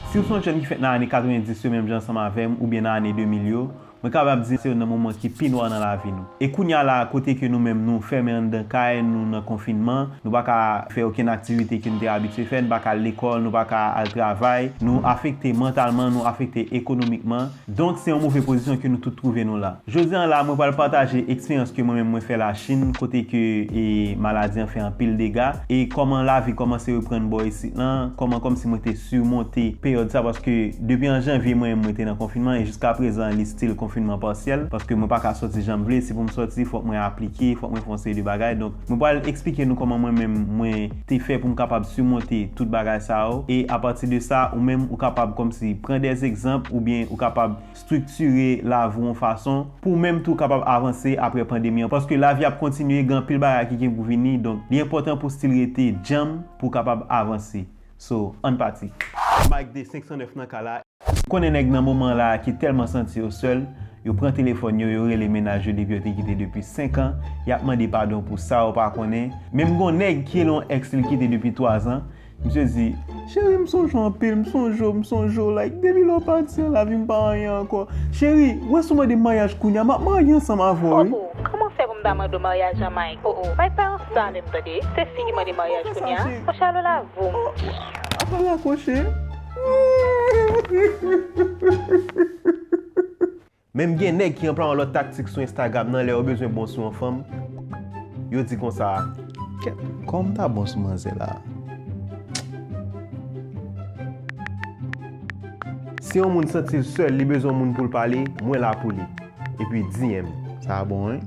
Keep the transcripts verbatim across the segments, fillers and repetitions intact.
Si w se yon jèn ki fèt nan ane katrevendis yo menm jan ansanm avè m oubyen nan ane de mil yo, mwen kapab di se youn nan moman ki pi nwa nan lavi nou. E kounye a la, kote ke nou menm nou fèmen anndan kay nou nan konfinman, nou pa ka fè okenn aktivite ke nou te abitye fè, nou pa ka al lekòl, nou pa ka al travay, nou afekte mantalman, nou afekte ekonomikman. Donk, se yon move pozisyon ke nou tout twouve nou la. Jodi a la, mwen pral pataje eksperyans ke mwen menm mwen fè Lachin, kote ke, e, maladi an fè anpil dega, e kòman lavi kòmanse reprann bò isit lan, kòman kòmsi mwen te simonte peryòd sa, paske depi an janvye mwen menm mwen te nan konfinman, e jiska prezan li still konfinman pasyèl, paske mwen pa ka sòti jan m vle, si pou m sòti, fòk mwen aplike, fòk mwen fè yon seri de bagay. Donk, mwen pral eksplike nou kòman mwen menm mwen te fè pou m kapab simonte tout bagay sa yo, e apati de sa, ou menm ou kapab kòmsi pran de egzanp, oubyen ou kapab estriktire lavi w yon fason pou w menm tou kapab avanse apre pandemi an. Paske lavi ap kontinye, gen anpil bagay ki gen pou vini, donk li enpòtan pou w still rete djanm pou w kapab avanse. So, ann pati. Mike de senk san nèf nan ka la. Ou konnen nèg nan moman la ki tèlman santi yo sèl, yo pran telefòn yo, yo rele mennaj yo depi yo te kite depi senk an, y ap mande padon pou sa yo pa konnen. Menm gon nèg ki rele yon ex li kite depi twa zan, misye di, "Cheri, m sonje w anpil, m sonje w, m sonje w, like, depi lè w pati an, lavi m pa anyen ankò. Cheri, w wè si w mande m maryaj kounye a, m ap marye ansanm avè w, wi." Oh, oh, kòman fè pou m ta mande w maryaj an, Mike? Oh, oh, Mike pa yon sa menm, tande. Se fi ki mande maryaj kounye a. Monchè, alo la, voum. Oh, apa rakoche? Menm gen nèg ki anplwaye yon lòt taktik sou Instagram nan, lè yo bezwen bon sou yon fanm, yo di konsa, "Kèt, kòman m ta bon sou manzè la?" Si yon moun santi l sèl, li bezwen yon moun pou l pale, mwen la pou li. Epi D M. Sa bon, wi.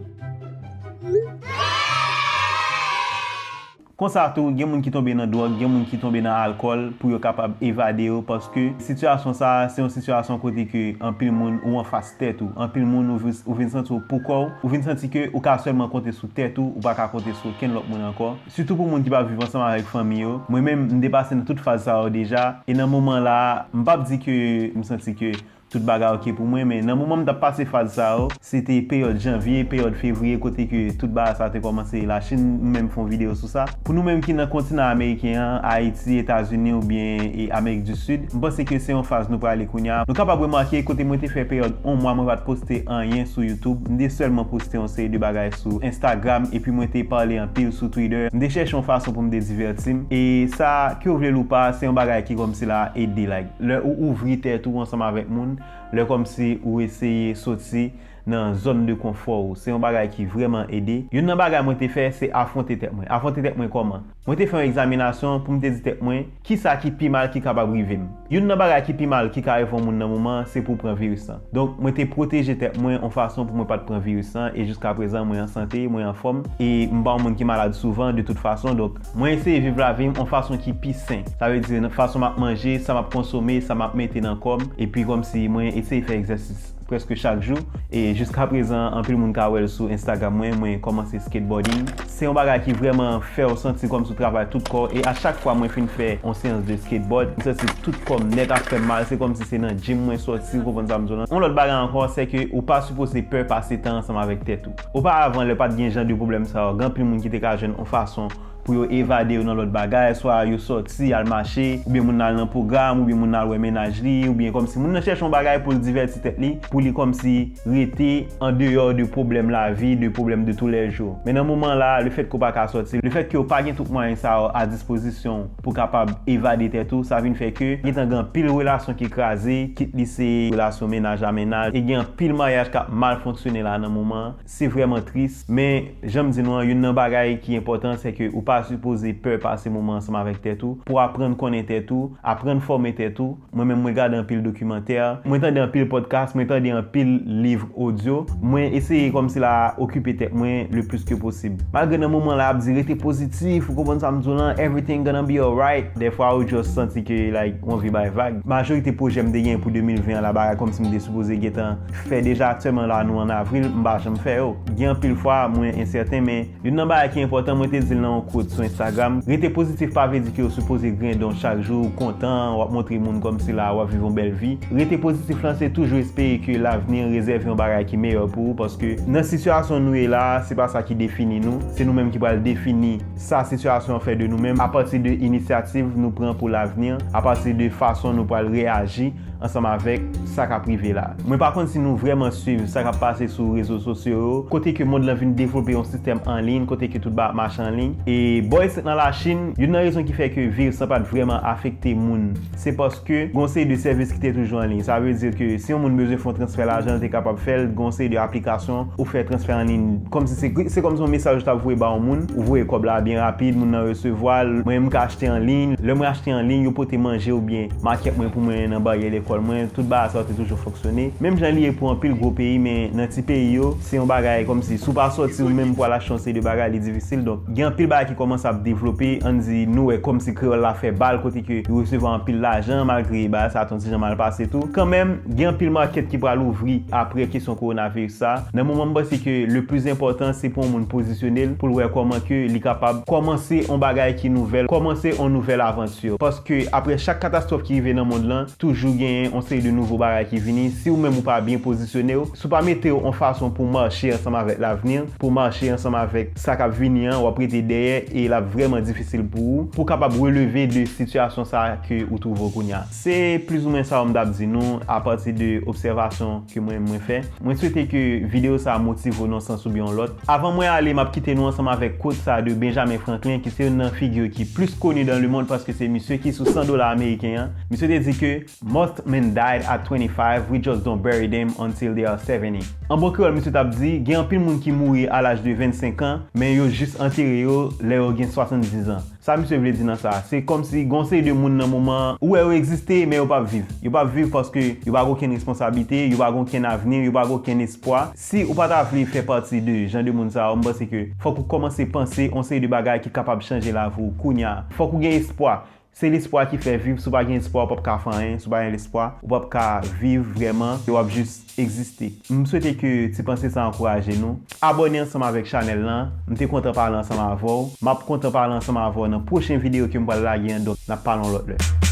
Konsa tou, gen moun ki tonbe nan dwòg, gen moun ki tonbe nan alkòl pou yo kapab evade yo, paske sitiyasyon sa a, se yon sitiyasyon kote ke anpil moun ou anfas tèt ou. Anpil moun ou vin, ou vin santi w poukò w, ou vin santi ke ou ka sèlman konte sou tèt ou, ou pa ka konte sou okenn lòt moun ankò. Sitou pou moun ki pa viv ansanm avèk fanmi yo. Mwen menm, m te pase nan tout faz sa yo deja, e nan moman la a, m p ap di ke m santi ke tout bagay oke pou mwen, men nan moman m t ap pase faz sa yo, se te peryòd janvye, peryòd fevriye, kote ke tout bagay sa te kòmanse Lachin, m menm fè yon videyo sou sa. Pou nou menm ki nan kontinan ameriken an, Ayiti, Etazini oubyen, e, Amerik di Sid, m panse ke se yon faz nou prale kounye a. Nou kapab remake kote mwen te fè peryòd yon mwa mwen pa t poste anyen sou YouTube, m te sèlman poste yon seri de bagay sou Instagram, epi mwen te pale anpil sou Twitter. M te chèche yon fason pou m te divèti m. E sa, ke w vle l ou pa, se yon bagay ki kòmsi la ede, like, lè ou ouvri tèt ou ansanm avèk moun, lè kòmsi ou eseye soti nan zòn de konfò ou. Se yon bagay ki vrèman ede. Youn nan bagay mwen te fè, se afwonte tèt mwen. Afwonte tèt mwen kòman? Mwen te fè yon egzaminasyon pou m te di tèt mwen, kisa ki pi mal ki kapab rive m? Youn nan bagay ki pi mal ki ka rive yon moun nan moman an, se pou w pran viris lan. Donk, mwen te pwoteje tèt mwen yon fason pou mwen pa t pran viris lan, e jiska prezan, mwen an sante, mwen anfòm, e m pa yon moun ki malad souvan, de tout fason. Donk, mwen eseye viv lavi m yon fason ki pi sen. Sa vle di, nan fason m ap manje, sa m ap konsome, sa m ap mete nan kò m, epi kòmsi mwen eseye fè egzèsis prèske chak jou. E jiska prezan, anpil moun ka wè l sou Instagram mwen, mwen kòmanse skateboarding. Se yon bagay ki vrèman fè w santi kòmsi w travay tout kò w. E a chak fwa mwen fin fè yon seyans de skateboard, m santi tout kò m nèt ap fè m mal. Se kòmsi se nan gym mwen sòti, ou konprann sa m di w lan. Yon lòt bagay ankò, se ke ou pa sipoze pè pase tan ansanm avèk tèt ou. Oparavan, lè pa t gen jan de pwoblèm sa yo, gen anpil moun ki te ka jwenn yon fason pou yo evade yo nan lòt bagay, swa yo sòti, al mache, oubyen moun nan al nan pwogram, oubyen moun nan al wè mennaj li, oubyen kòmsi moun nan chèche yon bagay pou l divèti tèt li, pou li kòmsi rete andeyò de pwoblèm lavi, de pwoblèm de toulèjou. Men nan moman la, lefètke w pa ka sòti, lefètke w pa gen tout mwayen sa yo a dispozisyon w pou kapab evade tèt ou, sa vin fè ke gentan gen anpil relasyon ki kraze, kit li se relasyon mennaj a mennaj, e gen anpil maryaj k ap mal fonksyone la nan moman an. Se vrèman tris, men jan m di nou an, youn nan bagay ki enpòtan, se ke ou pa sipoze pè pase moman ansanm avèk tèt ou, pou w aprann konnen tèt ou, aprann fòme tèt ou. Mwen menm, mwen gade anpil dokimantè, mwen tande anpil pòdkas, mwen tande anpil liv odyo. Mwen eseye kòmsi la okipe tèt mwen le plis ke posib. Malgre nan moman la, y ap di, "Rete pozitif, ou konprann sa m di w lan, everything gonna be alright." Dèfwa, ou just santi ke, like, ou anvi bay vag. Majorite pwojè m te gen pou de mil ven an la, bagay kòmsi m te sipoze gentan fè deja aktyèlman la, nou an avril, m pa janm fè yo. Gen anpil fwa, mwen ensèten, men youn nan bagay ki enpòtan, mwen te di l nan yon quote. sou Instagram. Rete pozitif pa vle di ke w sipoze grendon chak jou, w kontan, w ap montre moun kòmsi la w ap viv yon bèl vi. Rete pozitif lan se toujou espere ke lavni rezève yon bagay ki meyè pou ou, paske nan sitiyasyon nou ye la, se pa sa ki defini nou, se nou menm ki pral defini sa sitiyasyon an fè de nou menm, apati de inisyativ nou pran pou lavni, apati de fason nou pral reyaji ansanm avèk sa k ap rive la. Mwen pa konn si nou vrèman swiv sa k ap pase sou rezo sosyo yo, kote ke mond lan vin devlope yon sistèm an liy, kote ke tout bagay ap mache an liy. E bò isit nan Lachin, youn nan rezon ki fè ke viris lan pa t vrèman afekte moun, se paske gen yon seri de sèvis ki te toujou an liy. Sa vle di ke si yon moun bezwen fè yon transfè lajan, l te kapab fè l, gen yon seri de aplikasyon ou fè transfè an liy. Kòmsi se, se kòmsi yon mesaj ou t ap voye ba yon moun, ou voye kòb la byen rapid, moun nan resevwa l. Mwen menm, m ka achte an liy. Lè mwen achte an liy, yo pote manje oubyen makèt mwen pou mwen nan baryè lekòl mwen. Tout bagay sa yo te toujou fonksyone. Menm jan li ye pou anpil gwo peyi, men nan ti peyi yo, se yon bagay kòmsi si w pa sòti ou menm pou al achte yon seri de bagay, li difisil. Donk, gen anpil bagay ki kòmanse ap devlope, ann di, nou wè kòmsi kreyòl la fè bal, kote ke yo resevwa anpil lajan, malgre bagay sa a t yon ti jan mal pase tou. Kanmenm, gen anpil makèt ki pral ouvri apre kesyon kowonaviris sa. Nan moman, m panse ke le plis enpòtan, se pou yon moun pozisyone l, pou l wè kòman ke li kapab kòmanse yon bagay ki nouvèl, kòmanse yon nouvèl avanti. Paske apre chak katastwòf ki rive nan mond lan, toujou genyen yon seri de nouvo bagay ki vini. Si ou menm ou pa byen pozisyone w, si w pa mete w yon fason pou w mache ansanm avèk lavni, pou w mache ansanm avèk sa k ap vini an, w ap rete dèyè e l ap vrèman difisil pou ou, pou w kapab releve de sitiyasyon sa a ke ou twouve w kounye a. Se plizoumwen sa yo m t ap di nou apati de obsèvasyon ke mwen, mwen fè. Mwen swete ke videyo sa a motive w nan yon sans oubyen yon lòt. Avan mwen ale, m ap kite nou ansanm avèk quote sa a de Benjamin Franklin, ki se youn nan figi ki plis koni dans le monde paske se misye ki sou san dola ameriken an. Misye te di ke, "Most men died at twenty-five, we just don't bury them until they are seventy." An bon kreyòl, misye t ap di, gen anpil moun ki mouri a laj de vennsenk an, men yo jis antere yo lè yo gen swasanndis an. Sa misye vle di nan sa? Se kòmsi gen yon seri de moun nan moman an, ou wè yo egziste, men yo p ap viv. Yo p ap viv paske yo pa gen okenn responsablite, yo pa gen okenn avni, yo pa gen okenn espwa. Si ou pa ta vle fè pati de jan de moun sa yo, m panse ke fòk ou kòmanse panse yon seri de bagay ki kapab chanje lavi w kounye a. Fòk ou gen espwa. Se lespwa ki fè viv. Si w pa gen espwa, ou p ap ka fè anyen. Si w pa gen lespwa, ou p ap ka viv vrèman. E w ap jis egziste. M swete ke ti panse sa ankouraje nou. Abòne ansanm avèk chanèl lan. M te kontan pale ansanm avè w. M ap kontan pale ansanm avè w nan pwochen videyo ke m pral lage an. Donk, n ap pale yon lòt lè.